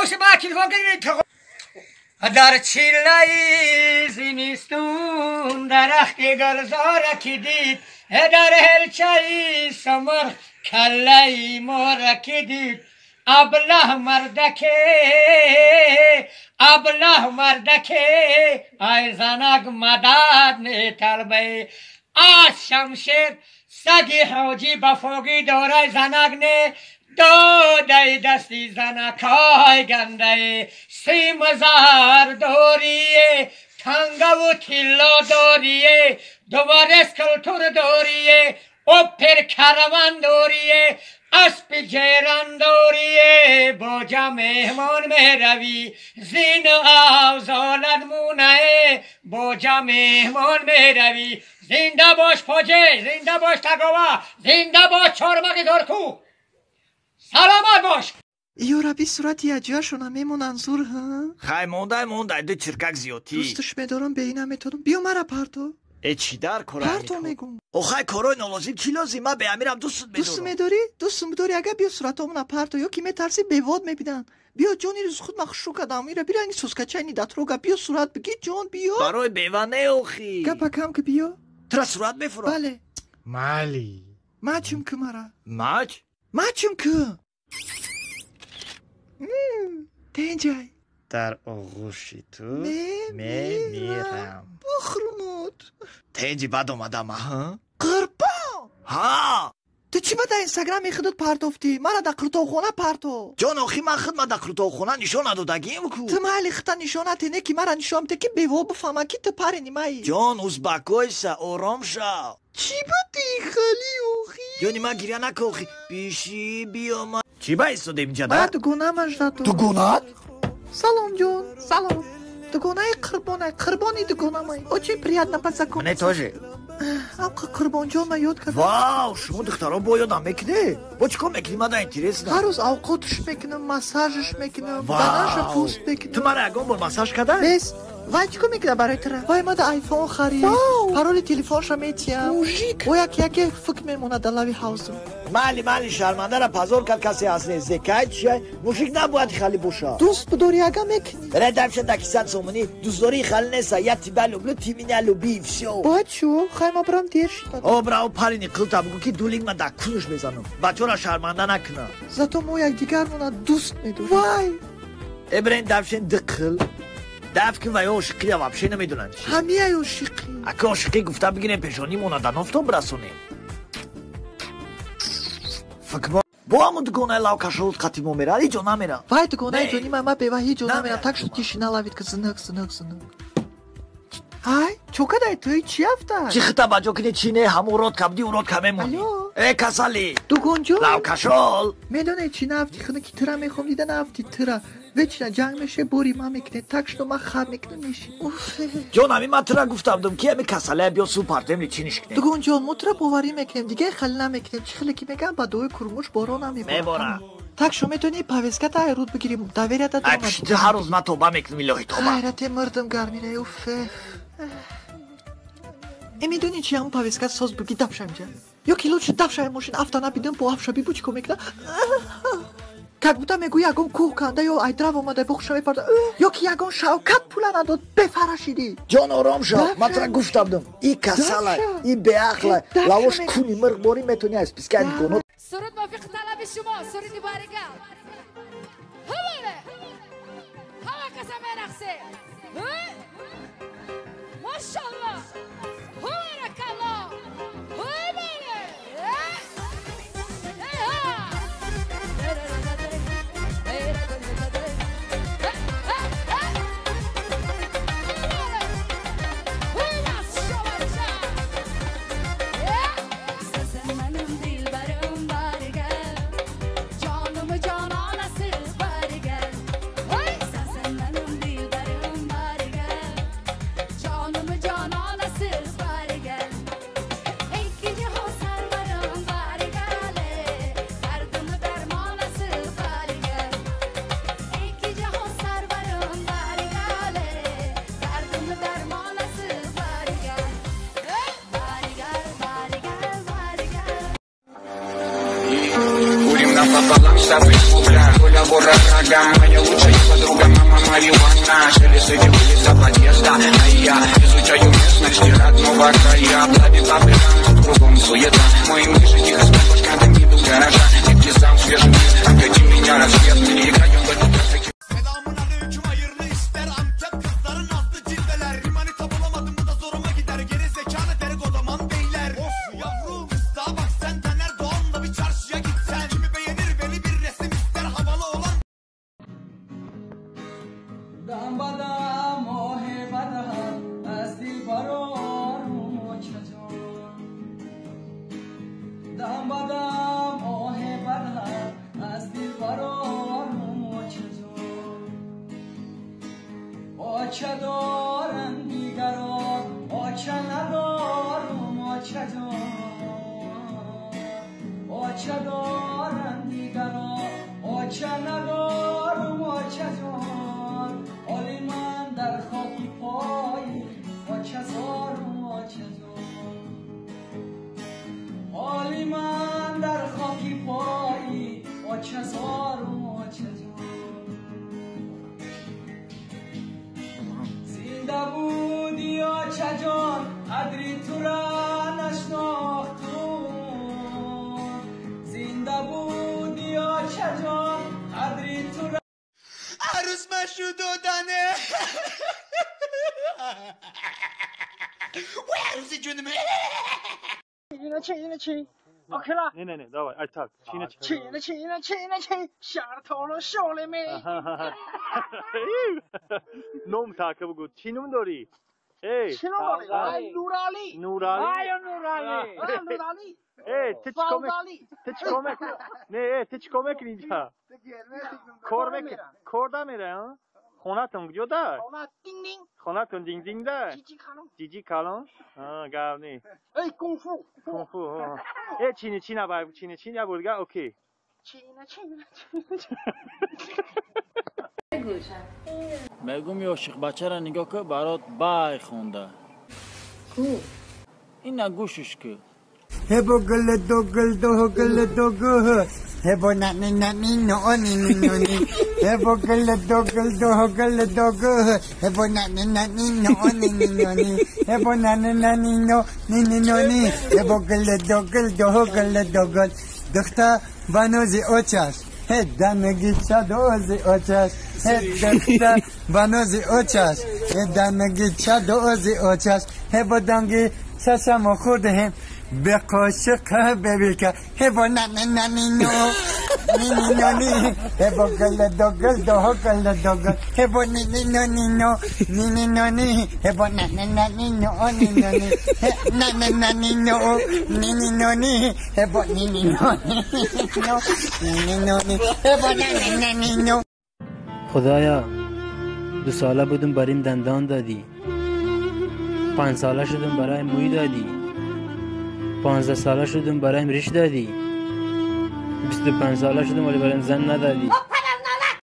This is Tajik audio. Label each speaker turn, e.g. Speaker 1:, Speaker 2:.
Speaker 1: Оси ма телефон кардӣ. Дар чиллаи зимистун дарахти гулзора ки дид, дар ҳелчаи самарх каллаи мора ки дид, аблаҳ мардаке, аблаҳ мардаке, ай занак мадад металбе. Аз шамшер саги ҳоҷӣ ба фоги дорай занак не, додай дасти занакай гандае, симзар дорие, тангаву тилло дорие, дубарес культур дорие, опер караван дорие, аспи ҷеран дорие, боҷа меҳмон меравӣ, зин авзолат мунае, боҷа меҳмон меравӣ. Зинда бош поҷе, зинда бош тагова, зинда бош чормағи дорку. Саломат бош.
Speaker 2: Ё Рабби, сурати яҷояшона мемонанд зур, ҳа?
Speaker 3: Хай, мондай, мондай, ду чиркак зиёдтӣ.
Speaker 2: Дӯсташ медорам, бе ина методам. Биё мара парто.
Speaker 3: Э, чӣ дар кора?
Speaker 2: Парто мегум.
Speaker 3: Охай, корҳои нолозим чӣ лозим? Ман беамирам дӯстут медорам.
Speaker 2: Дӯст медорӣ? Дӯстум бидорӣ, агар биё суратомона парто, ё ки метарсӣ бевод мебинанд. Биё ҷони рӯз худ ма хушрӯ кардам. Ира биранги соскачайни датрога, биё сурат бигир, ҷон, биё.
Speaker 3: Барои бева не охи.
Speaker 2: Гапа кам ки биё.
Speaker 3: Тура сурат мефурам.
Speaker 2: Бале.
Speaker 4: Майли.
Speaker 2: Мачим ки мара.
Speaker 3: Мач?
Speaker 2: Мачим ки. Тенҷай.
Speaker 4: Дар оғӯши ту мемирам.
Speaker 2: Бухрумуд.
Speaker 3: Тенҷи бад омадам, ҳа?
Speaker 2: Қурбон!
Speaker 3: Ҳа!
Speaker 2: Ту чӣ ба дар инстаграми худат партофтӣ? Мара дар қуртовхона парто.
Speaker 3: Ҷон, охи ман худма дар қуртовхона нишон надодагим ку.
Speaker 2: Ту майли худта нишон нате, не ки мара нишон бите, ки бево бифаҳманд, ки ту парени майи.
Speaker 3: Ҷон, узбакойса, ором шав.
Speaker 2: Чӣ ба дихали охи?
Speaker 3: Ҷони ман гиря нака охи. Биши биё ма. Чӣ ба истодем инҷа да?
Speaker 2: Ман дугонамаш дадо.
Speaker 3: Дугонат?
Speaker 2: Салом ҷон, салом. Дугонаи қурбонай, қурбони дугонамай. Очень приятно познакомиться.
Speaker 3: Мне тоже.
Speaker 2: Амқа қурбонҷон ма ёд кардам.
Speaker 3: Вау, шумо духтаро бо ёдам мекунед? Бо чӣ кор мекунӣ, мада интересно.
Speaker 2: Ҳар рӯз авқотш мекунам, массажш мекунам, баданша пӯст мекунам.
Speaker 3: Ту мара ягон бор массаж карда?
Speaker 2: Бес. Вай чӣ кор мекунад барои тура? Вай мада айфон харид. Пароли телефонша метиҳам. О як яке фикр мемонад дар лави ҳавзум.
Speaker 3: Майли, майли, шармандара пазор кард касе ҳаст не. Зекай чия? Мужик набояд хали боша.
Speaker 2: Дӯст бидорӣ ага мекунӣ.
Speaker 3: Бира дабша да кисат сомонӣ. Дӯстдории хали неста. Я тебя люблю, ты меня люби, всё.
Speaker 2: Бояд чӯ? Хай ма бирам дер шид.
Speaker 3: О, браво, парини қилта бугӯ ки дулик ма да кунуш мезанам. Бачора шарманда накуна.
Speaker 2: Зато мо якдигармона дӯст медорем. Вай!
Speaker 3: Э, бирен дабшен ду қил. Даф кун ва ё ошиқия вообще намедонанд чи.
Speaker 2: Ҳамияй ошиқӣ.
Speaker 3: Ака ошиқӣ гуфта бигирем пешонимона да нофтон бирасонем. Фикр бо ҳамун дугонаи лавкашолут қати мо мерад, ҳеҷ ҷо намерам.
Speaker 2: Вай дугонаи ҷони ман, ман бева ҳеҷ ҷо намерам. Так шуд тишина лавид ки зинық, зинық, зинық. Ай, чо кадай ту? Чӣ афтай?
Speaker 3: Чӣ хита ба ҷо кунӣ, чӣ не, ҳамун род кабди, урод ка мемонӣ.
Speaker 2: Алло.
Speaker 3: Э, касали.
Speaker 2: Дугонҷон.
Speaker 3: Лавкашол.
Speaker 2: Медонед чӣ нафти хина ки тура мехом дида нафти тура. Вечно ҷанг меше, бори ман мекунед. Так шуд ман хар мекунам меши. Уф.
Speaker 3: Ҷон, ҳамин ман тура гуфтам дум ки ҳамин касалия биё су партемли чӣ ниш кунем.
Speaker 2: Дугонҷон, мо тура боварӣ мекунем, дига хали намекунем. Чӣ хеле ки мегӯям, ба дуои курмуш борон ҳам меборад.
Speaker 3: Меборад.
Speaker 2: Так шо метавонӣ повестката айруд бигирӣ, доверията
Speaker 3: Ай, пиши, ту ҳар рӯз ман тоба мекунам, илоҳи тоба.
Speaker 2: Хайрате мурдам гармира, уф. Э, медонӣ чи ҳамун повесткат соз буги дафша инҷа? Ё ки лучше дафшаи мошин афта набидам, бо афша бибу чӣ кор мекунад? Как будто мегӯи ягон кӯҳ канда ё айдрав омада бухша мепарда, ё ки ягон шавкат пула надод, бефара шидӣ.
Speaker 3: Ҷон, ором шав, ман тура гуфтам дум. И касала, и беақла, лавош куни мирғ борӣ метавонӣ аз пискани гоно.
Speaker 5: Суруд мувофиқи талаби шумо, суруди баригал. Ҳавале! Ҳава каса мерақсе. Машаллоҳ! Ҳаваракаллоҳ! Ҳавале!
Speaker 6: Пополам с тобой. одного рога. Моя лучшая подруга, мама марихуана. Шелест вылез до подъезда, а я изучаю местности родного края. Бла-би-ба-би, кругом суета. Мои мыши тихо спят, башка дымит у гаража. И птицам свежий мир, окати меня рассвет. Играем в эту.
Speaker 7: آچه دارن دیگران، آچه ندارم آچه جان. آچه دارن دیگران، آچه ندارم آچه جان. آلی من در خاکی پای آچه زارم آچه جان. آلی من در خاکی پای آچه زارم آچه جان. زنده بودی آچه جان، قدری تو را نشناختم. زنده بودی آچه جان، قدری تو را.
Speaker 8: عروس مشو دادنه. وای عروسی جونم.
Speaker 7: 亲了亲，OK 了。
Speaker 9: не не не, давай, ай так. 亲
Speaker 7: 亲了亲了亲了亲，吓得头了笑了没？
Speaker 9: ном так бугу. Чӣ ном дорӣ? Эй.
Speaker 7: Чӣ ном дорӣ? Ай Нурали.
Speaker 9: Нурали.
Speaker 7: Ай Нурали. Ай Нурали.
Speaker 9: Эй, ты чӣ кор мекунӣ? Ты чӣ кор мекунӣ? Не, эй, ты чӣ кор мекунӣ инҷа? Кор мекунӣ? Кор дамера, а? Хонатон куҷо да?
Speaker 7: Хона динг-динг.
Speaker 9: Хонатон динг-динг да?
Speaker 7: Ҷиҷи калон.
Speaker 9: Ҷиҷи калон? А, гап не.
Speaker 7: Эй, кунг-фу.
Speaker 9: Кунг-фу. Эй, чини чина бай, чини чина бурга, окей.
Speaker 7: Чина чина чина.
Speaker 10: Мегум ёшиқ бачаро нигоҳ кун, барот бай хонда.
Speaker 11: Ку?
Speaker 10: Ина гӯшиш ку.
Speaker 12: Hebo gul do gul do gul do gu. Hebo na ni na ni no ni ni no ni. Hebo gul do gul do gul do gu. Hebo na ni na ni no ni ni no ni. Hebo na ni na ni no ni ni no ni. Hebo gul do gul do gul do gul. Духта банози очаш. He данги чадози очаш. He духта банози очаш. He данги чадози очаш. Hebo данги чашамо хурдем. به قاشق ببیکه هبا نه نه نه نی نو نی نی نو نی هبا گل دو گل دو گل دو گل هبا نی نی نو نی نو نی نی نو نی هبا نه نه نه نی نو نی نو نی نه نه نه نی نو نی نی نو نی هبا نی نی نو نی نو نی نو نی هبا نه نه نه نی نو.
Speaker 13: خدایا 2 ساله بودم بریم دندان دادی، 5 ساله شدم برای موی دادی، 15 ساله شدم برایم ریش دادی، 25 ساله شدم ولی برایم زن ندادی.